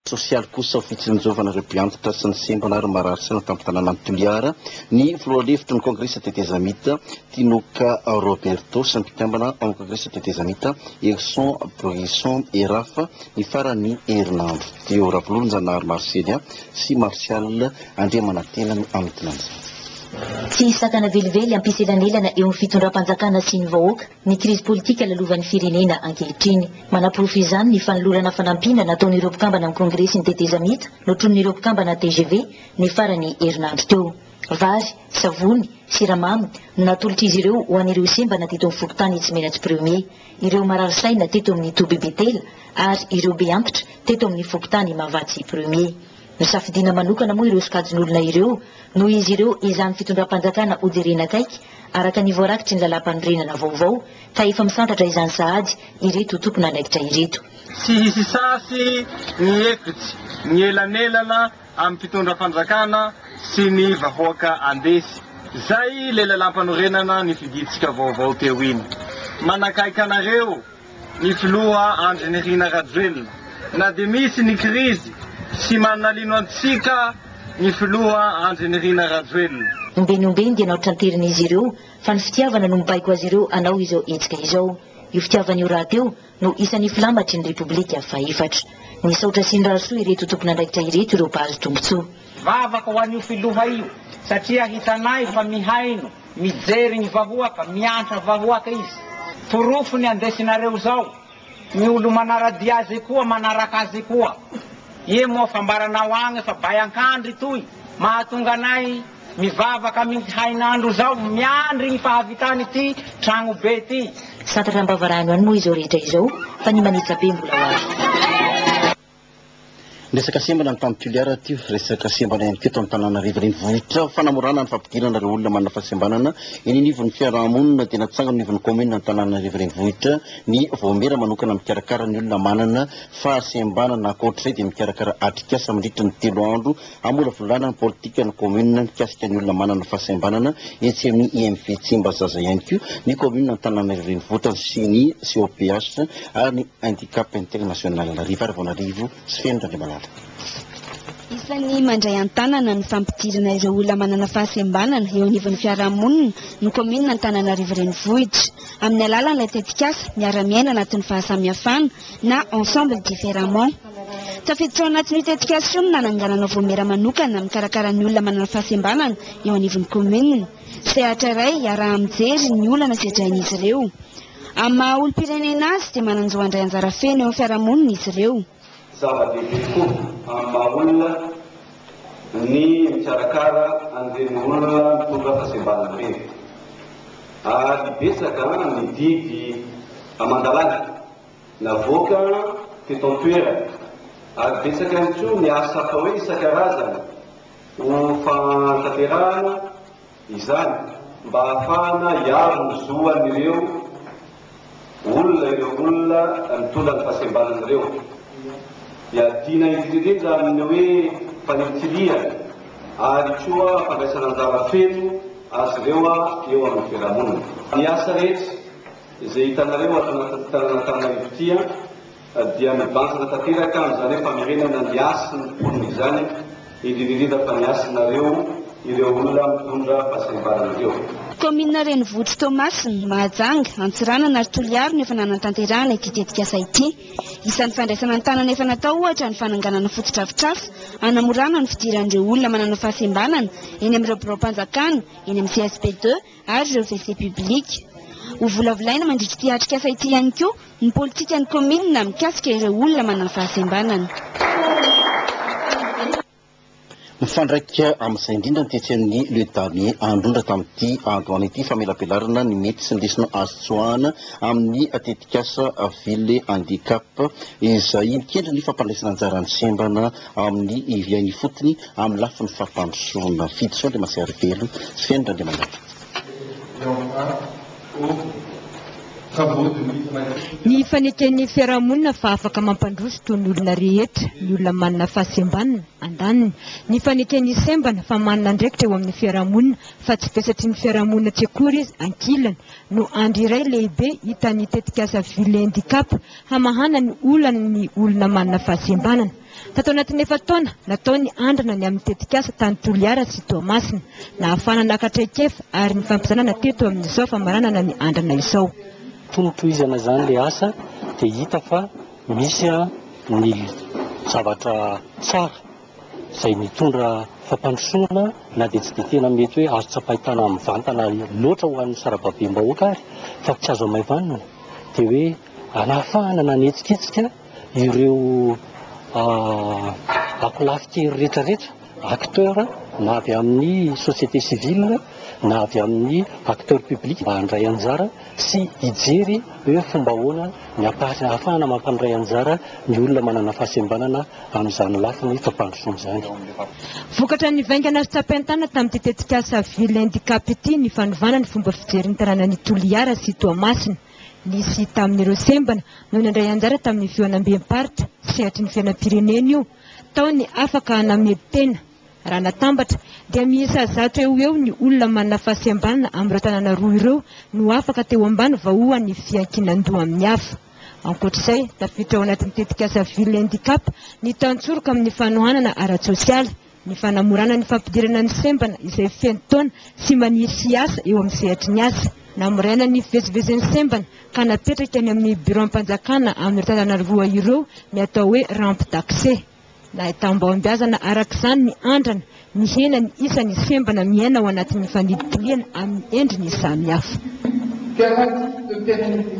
Sosialy kosa ho fitsinjovana ireo mpiantitra sy ny sembana ary marary saina tampon-tanànan'i Toliara ny filoha lefitry ny Kongresy Tetezamita, Tinoka Roberto sy ny mpikambana ao amin'ny Kongresy Tetezamita, Herson Brisson Erafa, ny faran'ny herinandro teo. Ravololonjanahary Marcelia sy Martial Andriamanantena no hamintina an'izany. Tsy hisy sakana velively hampisy elanelana eo amin'ny fitondram-panjakana sy ny vahoaka ny krizy politika lalovan'ny firenena ankehitriny. Manaporofo izany ny fanolorana fanampiana nataon'ireo mpikambana amin'ny Kongresin'ny tetezamita notronin'ireo mpikambana tgv ny faran'ny herinandro teo. Vary, savony, siramamy no natolotr'izy ireo ho an'ireo sembana teto amin'ny fokontany Tsimenatsy Premier, ireo marary saina teto amin'ny toby Betela ary ireo be antitra teto amin'ny fokontany Mahavatsy Premier. Nosafidiana manokana moa ireo sokajin'olona ireo noho izy ireo ezahan'ny fitondram-panjakana hojerena akaiky araka ny voarakitry ny lalàmpanorenana vaovao ka efa misantatra izany sahady ireto tompon'andraikitra ireto. Tsy hisy sasy ny efitsy ny elanelana amin'ny mpitondra fanjakana sy ny vahoaka andesy. Zay le lalampanorenana nifidintsika vaovao teo iny. Manakaiky anareo ny filoha Andry Nirina Rajoelina. Na dia misy ny krizy, tsy manalino antsika ny filoha Andry Nirina Rajoelina. Ombeny ombeny dia naotranterin'izy ireo fa ny fitiavana no mibaiko azy ireo hanao izao hetsika izao. Io fitiavana io rahateo no isan'ny filamatry ny Repoblika fahefatra. Nisaotra sy nirary soa ireto tompon'andraikitra ireto ireo mpahazo tombontsoa. Vavaka ho an'io filoha io satria hitanay fa mihaino, mijery ny vahoaka, miantra vahoaka izy. Porofo ny andesinareo zao, ny olo manaradia azy koa manaraka azy koa. Ie moa fambaranao agny fa bay ankandry toy, mahatonga anay Mivavaka amin'ity hain'andro izao, miandry ny fahavitan'ity tragno be ity. Santatra am-bavarano ihany moa izao rehetra izao fa ny manetsa be mbola ho avy. Resaka sembana ny tany Toliara ity, resaka sembana ihany koa eto Antananarivo renivohitra. Fanamorana ny fampidirana ireo olona manana fahasembanana eny anivon'ny fiaraha-monina dia natsangana anivon'ny kaominina Antananarivo renivohitra ny vaomiera manokana mikarakara ny olona manana fahasembanana. Ankoatr'izay dia mikarakara atrikasa mandritra ny telo andro Hamolavolana ny politikan'ny kaominina mikasika ny olona manana fahasembanana etsy amin'ny IMV Tsimbazaza ihany koa ny kaominina Antananarivo Renivohitra sy ny COPH ary ny Handicap International. Riva Ravoanarivo sy Feno Randriamalala. Isan'ny mandray an-tanana ny fampidirana ireo olona manana fahasembanana eo anivon'ny fiarahamonina ny kaominina Antananarivo Renivohitra. Amin'ny alalan'ilay tetikasa Miara-miaina anatin'ny fahasamihafana na Ensemble différemment. Tafiditra ao anatin'io tetikasa io ny nananganana vaomiera manokana mikarakara ny olona manana fahasembanana eo anivon'ny kaominina. Sehatra iray iaraha-mijery ny olana sedrain'izy ireo. Amin'ny maha olom-pirenena azy dia manan-jo handray anjara feno eo amin'ny fiarahamonina izy ireo. Zava-dehibe tokoa amin'ny maha olona ny mikarakara an'ireny olona mitondra fahasembanana ireny. Ary betsaka ny didy aman-dalàna Navoaka teto an-toerana ary betsaka ihany koa ny asa atao hoe isan-karazany ho fantanterahana izany mba hahafahana hiaro ny zo an'ireo olona ireo olona mitondra ny fahasembanana ireo. Iadiana indrindra indrindra amin'ny hoe fanilikilihana ary koa fandraisana anjara feno azy ireo eo amin'ny fiarahamonina. Ny asa rehetra Izay hitanareo ato anatin'ity tanàn'Antananarivo ity dia mibanjina tanteraka amin'izany hoe famerenana ny hasin'ny mponina izany, indrindra indrindra fa ny hasinareo ireo olona mitondra fahasembanana ireo. Kaominina renivohitr'i Toamasina, Mahajanga, Antsiranana ary Toliary no efa nanatanterahana ity tetikasa ity. Isan'ny fandraisana an-tanana efa natao ohatra ny fananganana fotodrafitrasa hanamorana ny fidiran'ireo olona manana fahasembanana eny amin'ireo biraom-panjakana, eny amin'ny CSB ii, ary ireo WC public. Ho volavolaina mandritra ity atrikasa ity ihany koa ny politikan'ny kaominina mikasika ireo olona manana fahasembanana. Mifandraika amin'izay indrindra ny tetsy amin'ny Le Damier Androndra tamin'ity androany ity famelabelarana ny mety sy ny lesona azo tsoahana amin'ny tetikasa Ville Handicap izay mikendry ny fampandraisana anjara ny sembana amin'ny eny ifotony amin'ny lafiny fampandrosoana. Fidisoa Andriamasiarivelo sy Feno Randriamanana. Ny faneken'ny fiarahamonina fa afaka mampandroso toy ny olona rehetra ny olona manana fahasembanana, andaniny. Ny faneken'ny sembana fa manana andraikitra eo amin'ny fiarahamonina fa tsy vesatry ny fiarahamonina tsy akory izy, ankilany, no andry iray lehibe hitan'ny tetikasa Ville Handicap hamahana ny olan'ny olona manana fahasembanana. Tato anatin'ny efa-taona, natao ny andrana ny amin'ny tetikasa tany Toliara sy Toamasina. Nahafahana naka traikefa ary nifampizarana teto amin'izao famaranana ny andrana izao. Toa notohizana izany ilay asa dia hita fa misy ny zavatra tsara izay nitondra fampandrosoana na dia tsy dia tena mety hoe azo tsapain-tanana mivantana loatra ho an'ny sarababem-bahoaka ary fa tsy azo hamaivanina dia hoe nahafahana nanetsiketsika ireo ankolafin-kery rehetrarehetra, acteurs, na avy amin'ny société civile na avy amin'ny acteurs publics mba handray anjara sy hijery hoe fomba ahoana ny ahafahana mampandray anjara ny olona manana fahasembanana amin'izany lafiny fampandrosoana izany. Vokatra nivaingana sy tsapain-tanana tamin'ity tetikasa Ville Handicap ity ny fanovana ny fomba fijery ny tanànan'i Toliara sy Toamasina. Nisy tamin'ireo sembana no nandray anjara tamin'ny fihaonambem-paritra, sehatry ny fiainam-pirenena io, tao ny afaka namely tena. Raha natambatra, dia miisa zato eo ho eo ny olona manana fahasembanana amin'ireo tanàna roa ireo no afaka teo ambany vahoan'ny fiankinan-doha amin'ny hafa. Ankoatra izay, tafiditra ao anatin'ny tetikasa Ville Handicap ny tantsoroka amin'ny fanohanana ara-tsosialy. Ny fanamorana ny fampidirana ny sembana izay feno taona sy maniry hiasa eo amin'ny sehatry ny asa. Namoraina ny fivezivezen'ny sembana ka napetraka eny amin'ny biraom-panjakana amin'ireo tanàna roa ireo ny atao hoe rampe d'accès. Nahitam-bahombiazana araka izany ny andrana, nihena ny isan'ny sembana miaina ao anatin'ny faniditiliana amin'ny endriny samihafa. Garantie de pérennité.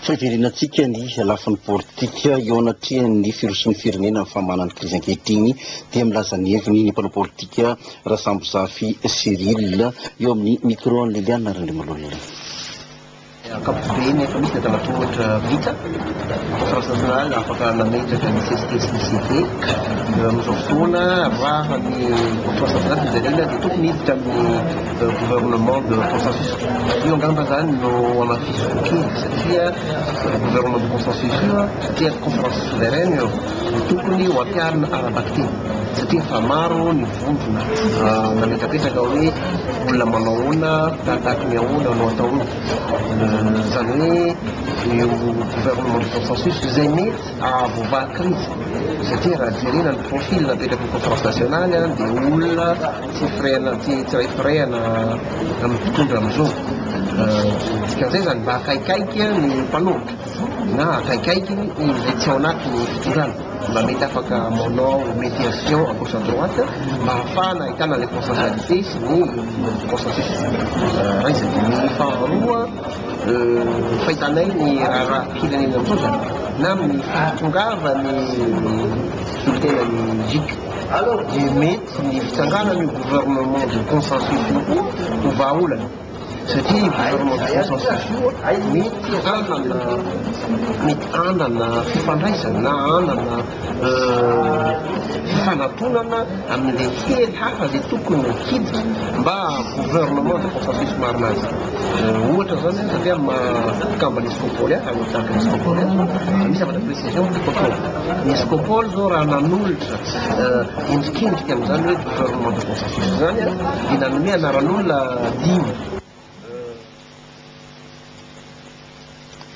Fa hiverenantsika ny lafiny politika eo anatrehan'ny firosoan'ny firenena amin'ny famahana ny krizy ankehitriny dia milaza ny heviny ny mpanao politika Rasambozafy Cyril eo amin'ny micro an'i Liliana Randriamalolona. Ankapobeny efa misy ny antanatohatra vita, Conférence nationale afaka nametraka ny cst sy ny CD. Amin'izao fotoana raha ny Conférence nationale no jerena dia tokony hiditra amin'ny gouvernement de consensus. Io angamba zany no hamafisiko kely satria gouvernement de consensus io satria conférence souveraine io no tokony ho ampiharina ara-bakiteny satria efa maro ny vondrona nametrapetraka hoe olona manao ahoana, tahatahaky ny ahoana no atao io. Izany hoe io gouvernement de consensus izay mety hahavoavaha crise satria raha jerena ny profil napetraky ny conférence nationale dia olona tsy firehana tsy tsy iray firehana amin'ny mpitondra amin'izao. Dikan'izay izany mba akaikaiky ny mpanohitra na akaikaiky izay tsy ao anatin'ny fitondrana mba mety afaka manao médiation à gauche à droite mba ahafahana ahitana ilay consensualité sy ny consensus raisina. Ny faharoa fahitanay ny raharaham-pirenena amin'izao izany na amin'ny fahatongavan'ny solontenan'ny GIC dia mety Ny fitsanganan'io gouvernement de consensus io koa ho vahaolana satria io gouvernement de consensus io mety hanana mety hanana fifandraisana na hanana fifanatonana amin'ilay hery hafa izay tokony hiditra mba gouvernement de consensus marina azy. Ohatra zany satria amin'ny maha mpikamban'ny Escopol ahy, ary mpitarika ny Escopol ahy, misy zavatra précision tiako atao. Ny Escopol zao raha nanolotra Endrikendrika amin'izany hoe gouvernement de consensus izany dia nanome anaran'olona dimy.